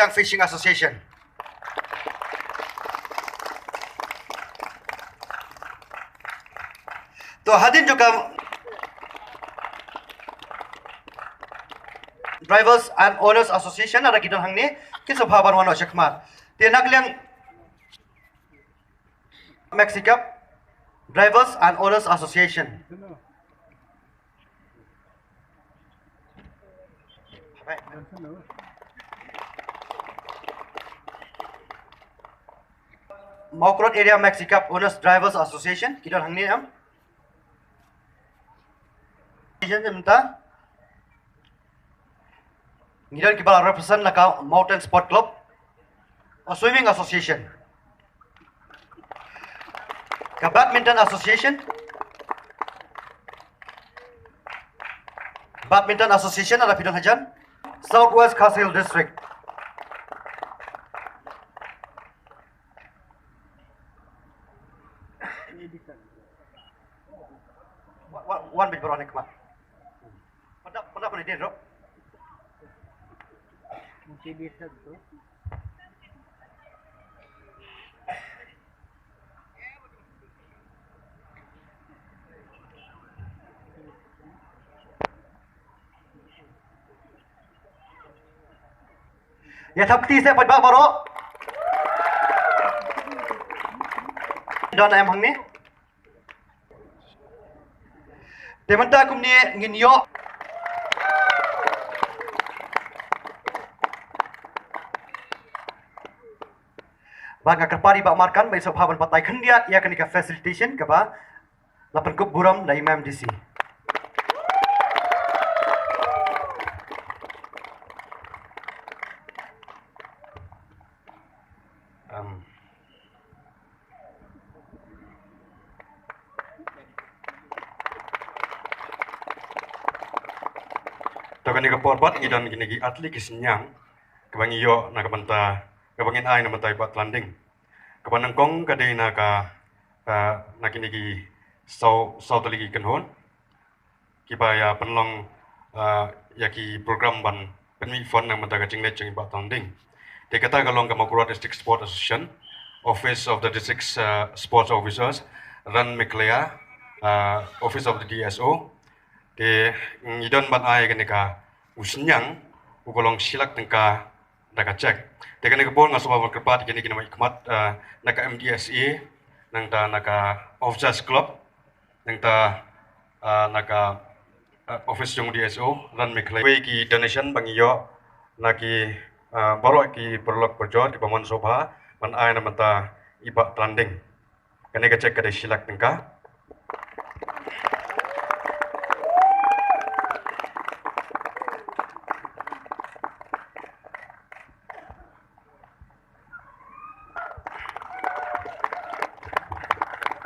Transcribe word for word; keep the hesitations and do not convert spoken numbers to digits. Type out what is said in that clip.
Fishing Association. To hadien jong ka Drivers and Owners Association, lada ki don hangne, kin sa bha ban wan noh shakhmat. Te na ka liang Maxi Cup, Drivers and Owners Association. Mawkyrwat Area Maxi Cup Owners Drivers Association, ki don hangne em? Association mynta. Ngi don kiba la represent na ka Mountain Sport Club, a Swimming Association, ka Badminton Association, Badminton Association, lada phi don hajan, South West Khasi Hills District. Wan, wan, wan bit baroh ne khmat. Pada, pada, pada dia, bro. Mesti biasa tu. Ïa thap kti seh paidbah baroh. Don em hangne. Te mynta kumne ngin ïoh. Ba nga kyrpad ïa i Bah Markan ba in sa bha ban batai khyndiat ïa kane ka facilitation kaba la pynkup burom da i M D C. Um. To kane ka por pat ngi don kine ki ar tylli ki synñiang kaba ngi ïoh na ka bynta, kaba ngin ai na ka bynta i Bah Tlanding. Kaba nyngkong ka dei na ka, ah, na kine ki saw, saw tylli ki kynhun kiba ïa pynlong, ah, ïa ki program ban pynmih fund na ka bynta ka jingleit jong i Bah Tlanding. Te kata ka long ka Mawkyrwat District Sports Association, Office of the District, ah, Sports Officers, Rann Meghalaya, ah, Office of the D S O. Te ngi don ban ai kane ka u synñiang uba long shi lak tyngka da ka cheque. Te kane ka por nga sngewbha ban kyrpad ïa kine ki nongmihkhmat, ah, na ka M D S A, nangta na ka Officers Club, nangta, ah, na ka, ah, office jong D S O Rann Meghalaya. Wei ki donation ba ngi ïoh na ki, ah, baroh ki paralok parajor kiba mon sngewbha ban ai na ka bynta i Bah Tlanding. Kane ka cheque ka dei shi lak tyngka.